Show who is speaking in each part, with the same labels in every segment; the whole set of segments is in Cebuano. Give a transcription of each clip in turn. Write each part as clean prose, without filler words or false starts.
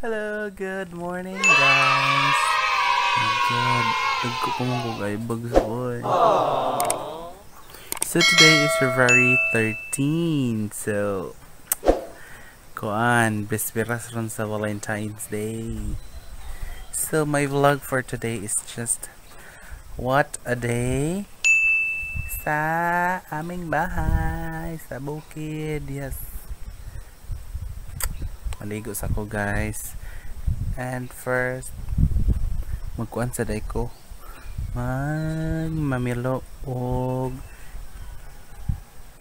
Speaker 1: Hello, good morning, guys. Oh my God, tagko pa mo kog eyebags, boy. So today is February 13. So kuan, bisperas ron sa Valentine's Day. So my vlog for today is just what a day sa aming bahay sa bukid. Yes. Maligo sa ko, guys. And first, magkuan sa day ko. Magmamilo og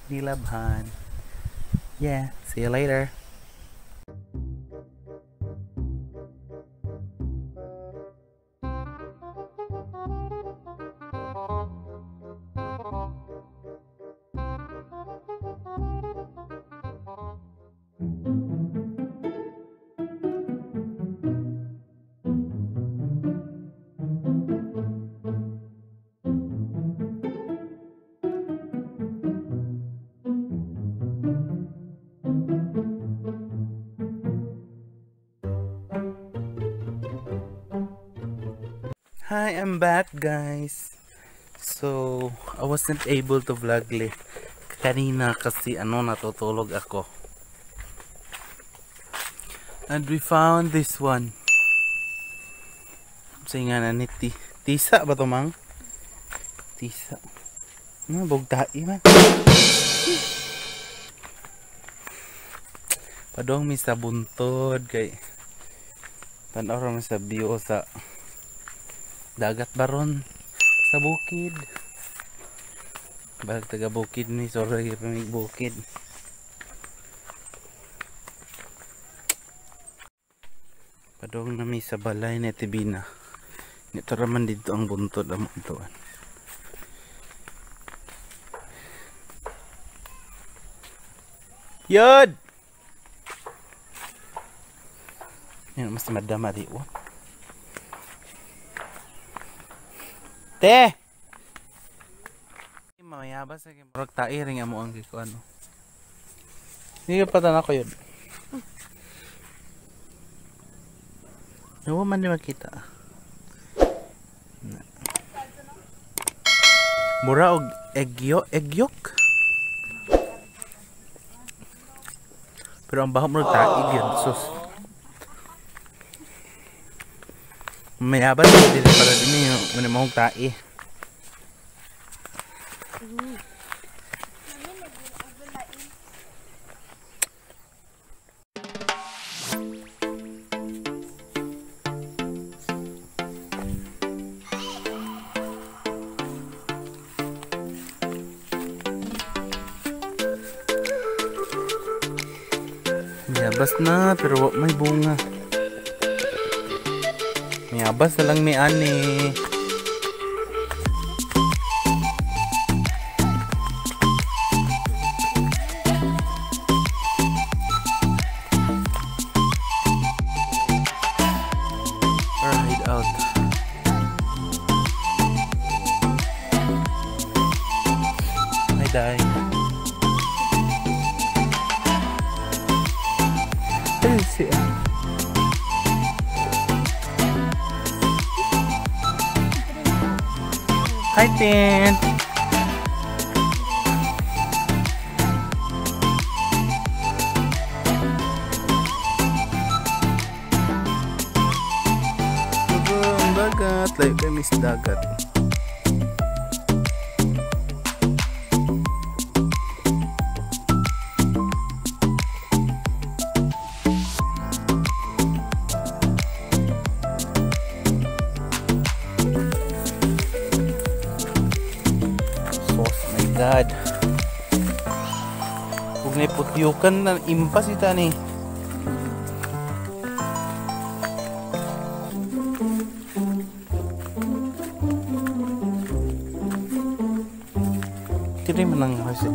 Speaker 1: nilabhan. Yeah, see you later. Hi, I'm back, guys. So, I wasn't able to vlog kanina kasi ano, natutulog ako. And we found this one. Sa nga na ni tisa ba to, mang? Tisa. Ano, bugtai man. Padong mi sa buntod kay tan-aw ra mi sa view sa dagat baron sa bukid. Balik taga bukid ni, sorry pa may bukid. Padong nami sa balay ni Tibina. Nito raman dito ang buntod amo ituan. Yod! Yan mas madama di wa. Te! Mayabas sa murag tae ring amo ang gikuan. Hindi pa tan ako yun. Nawa man di makita. Mura og egyo, egyok. Pero ang baho murag tae gyud, sus. Mayabas dili pala dinhi man mahog tae. Mayabas na pero wa may bunga. Mayabas na lang ni ani. Or hide out. Hi, Dai. Ayun siya. Hi, Tin! Ang dagat! Layo kayo miss dagat. God. Huwag na iputyukan na impas ita ni. Tiri man ang kasi.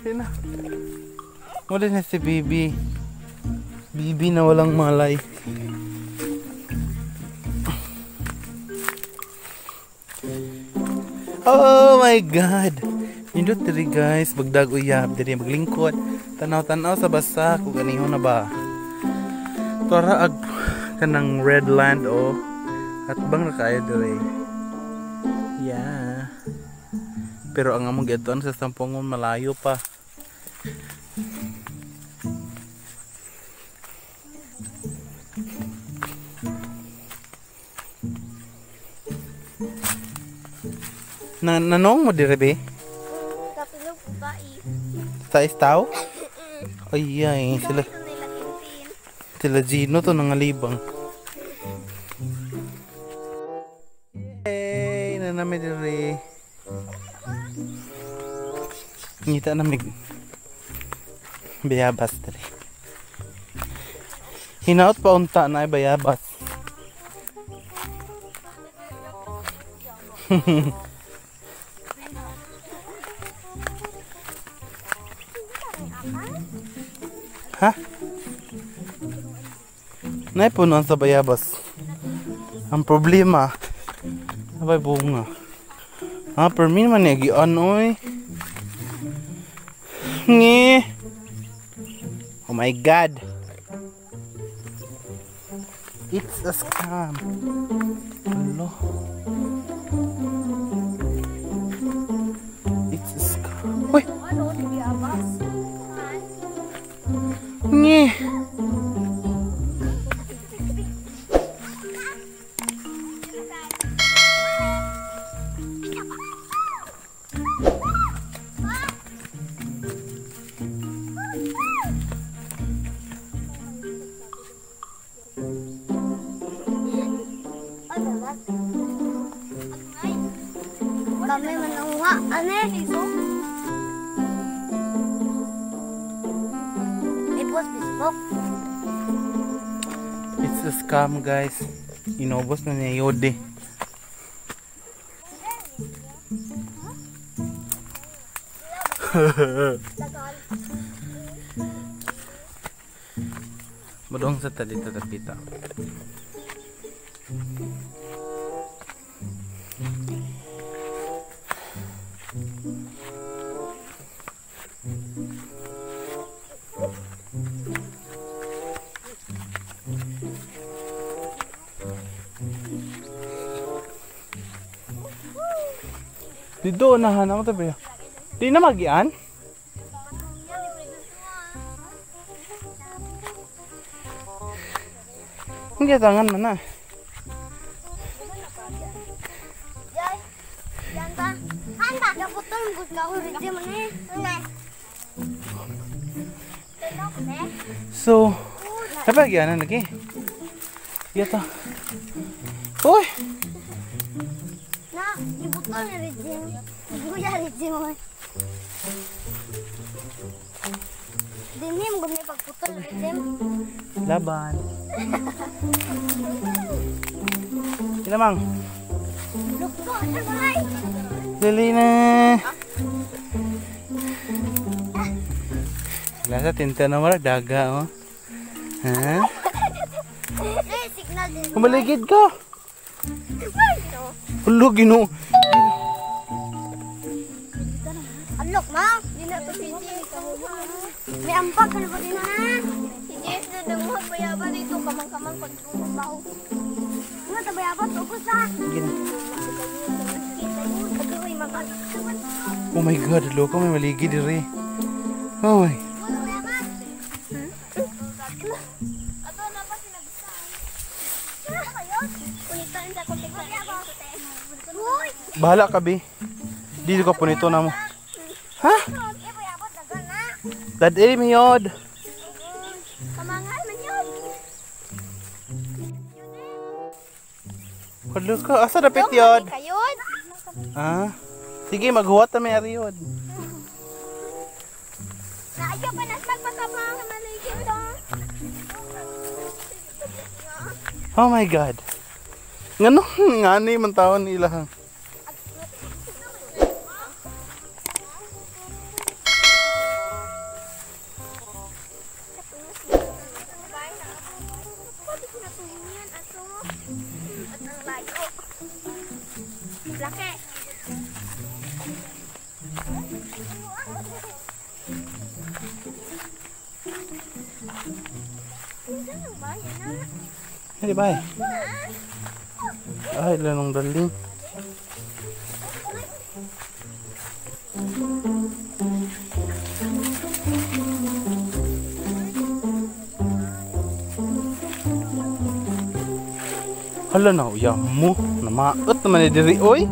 Speaker 1: Sina? Wala na si Bibi. Bibi na walang malay. Oh my God. Nindot diri guys, bagdag uyab diri maglingkod. Tanaw-tanaw sa basa kung ganihon na ba. Tara ag kanang red land oh. At bang ra kaayo diri. Yeah. Pero ang among giadtuan sa Sampoongon malayo pa. Nanong mo dire be?
Speaker 2: Kapilog bae.
Speaker 1: Sa istaw? Ay ay sila. Sila Gino to nangalibang. Hey, nanami dire. Ngita na mig bayabas dire. Hinaot pa unta na ay bayabas. Ha? Naipunuan sa bayabas. Ang problema, abay bunga. Ah, permin man niya gian oy. Ngi. Oh my God. It's a scam. Hello. It's a scam. Uy. Ngi.
Speaker 2: Kami mananguha. Ano? Ipos Facebook.
Speaker 1: It's a scam guys. Inubos na niya yode. Madong sa talita tapita. Dito nahanap mo tabi. Di na magian? Hindi tangan man na. So, napagyanan lagi. Yata. Uy.
Speaker 2: Na, ibutol na rin. Guya rin mo. Dini mo gumi pagputol rin.
Speaker 1: Laban. Sila mang.
Speaker 2: Lukto sa balay.
Speaker 1: Dali na. Lasa tinta na wala daga oh. Ha?
Speaker 2: Eh, signal din.
Speaker 1: Kumaligid ka. Hulo, Ginoo.
Speaker 2: Alok, ma. Di na to si May ambag ka na ba din, ha? Si James na nanguha bayaba dito. Kamang-kamang pagtumaw. Ano ta bayaba? Tupos, ha?
Speaker 1: Oh my God, loko may maligid diri. Oh my. Bahala ka, bi. Dito ka punito na mo. Ha? Dad-i, miyod.
Speaker 2: Kamangal man yun.
Speaker 1: Hala ka, asa dapit yod? Ah? Sige, maghuwat na may ari yod.
Speaker 2: Naayo pa nas magpakabang maligid to.
Speaker 1: Oh my God. Ngano ngani man taon nila. Hindi ba? Ay, lanong daling. Hala na, uyam mo. Namaot naman ni diri, oy.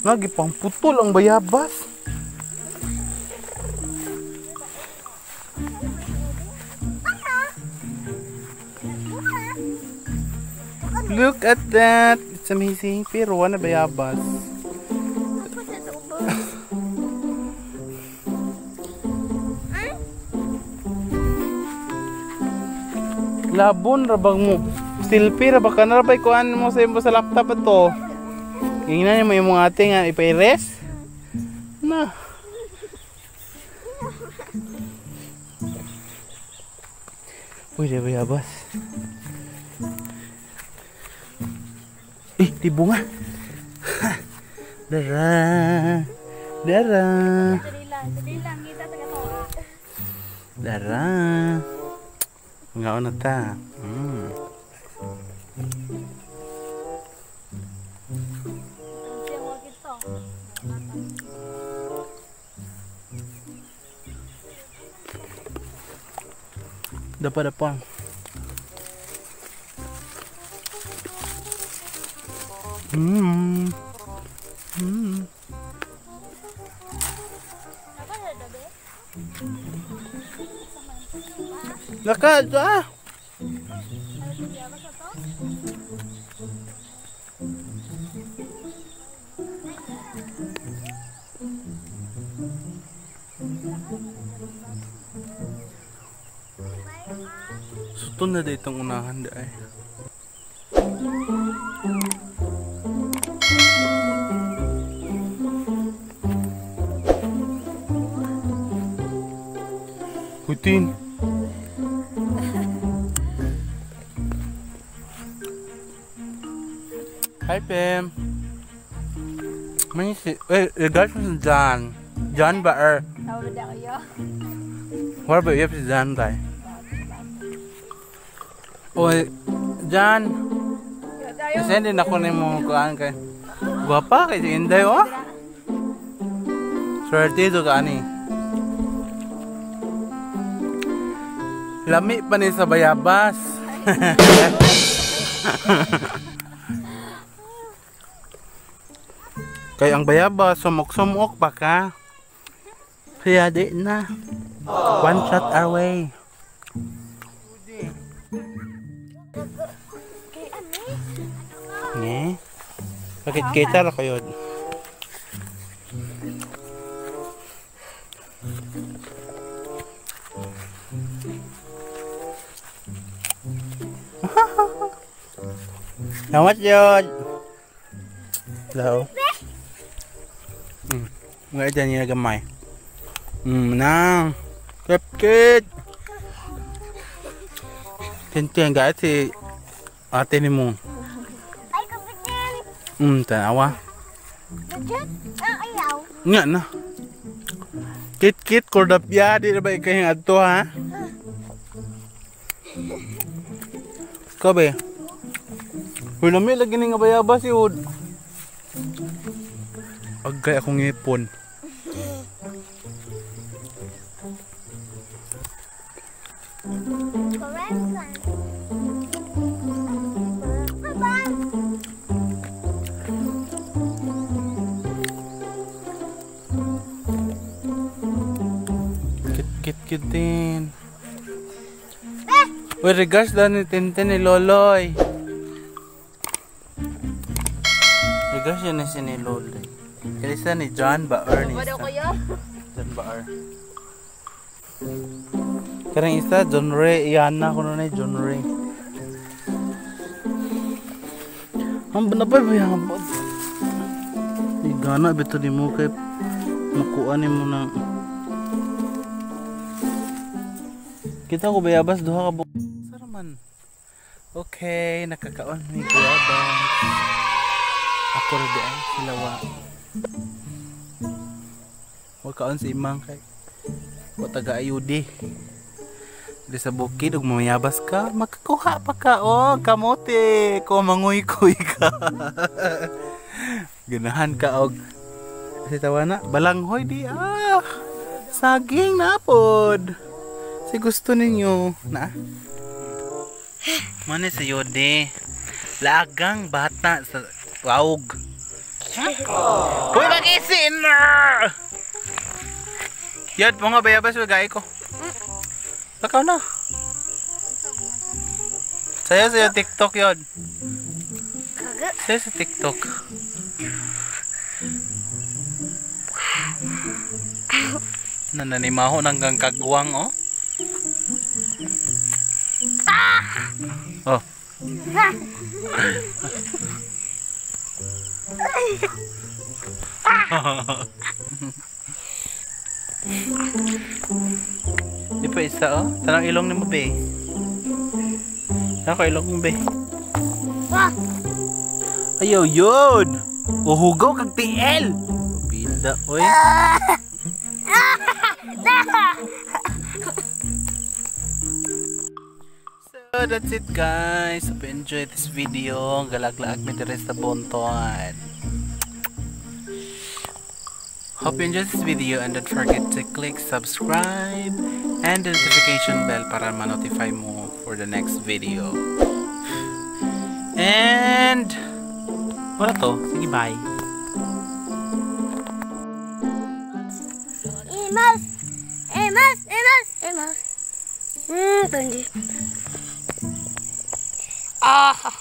Speaker 1: Nagipang putol ang bayabas. Look at that! It's amazing. Pero wala bayabas. Labon rabang mo. Silpi ra ba ka na rabay kuan mo sa imo sa laptop ato. Ingnan mo imong ate nga ipa-res. Na. Uy, di bayabas. Eh, di bunga. Dara. Dara. Dara. Ngaon na ta. Dapa-dapa. Laka, ah. Suton na ditong unahan dai. Putin. Hi Pam. Regards to John. John ba er? What about you, John ba? Oy, John. Send din ako nimo kuan kay. Guwapa kay si Inday oh. Swerte do ka ani. Lami pa ni sa bayabas. Kay ang bayabas sumok-sumok pa ka. Kaya di na. One shot away. Ne? Bakit kita ra kayo? Salamat yun. Hello. Mga dyan niya gamay. Nang. Kit. Tenteng gaya si ate ni mo.
Speaker 2: Ay, kapitin.
Speaker 1: Tanawa.
Speaker 2: Legit? Ah, ayaw.
Speaker 1: Nga na. Kit-kit, kordapya. Di na ba ikahing adto, ha? Kabe. Uy, lami lagi ni nga bayabas yun. Agay akong ngipon. Kit-kit din. Uy, regards daw ni Tintin ni Loloy. Regards yun na si ni Loloy. Kalisa ni John Baer ni isa. John Baer. Karang isa, John Ray. Iyan na ko na John Ray. Ang banabay ba yan? Igana, bito ni mo kay makuha ni mo na. Kita ko bayabas, duha ka bu. Saraman. Okay, nakakaon ni bayabas. Ako rin di ay sila wa. Wakaon si Imang kay wa taga ayudi. Diri sa bukid ug mamayabas ka, makakuha pa ka oh, kamote, ko manguy-kuy ka. Ganahan ka og si tawana, balanghoy di ah. Saging na pod. Si gusto ninyo na. Mane sa Yode. Lagang bata sa waog. Uy, magisin na! Yod, mo nga bayabas gay ko. Lakaw na. Sayo sayo TikTok yod. Sayo sa TikTok. Nananimaho nanggang kagwang oh. Oh. Di pa isa oh. Tanang ilong nimo be. Ako ilong mo be.
Speaker 2: Wah.
Speaker 1: Ayaw yun. Uhugaw kag TL. Pilda oy. So that's it guys. Hope you enjoyed this video. Galaglaag mi diri sa Bontoan. Hope you enjoyed this video and don't forget to click subscribe and the notification bell para ma-notify mo for the next video. And wala to. Sige, bye.
Speaker 2: Imas! Imas! Imas! Imas! Benji. Ah!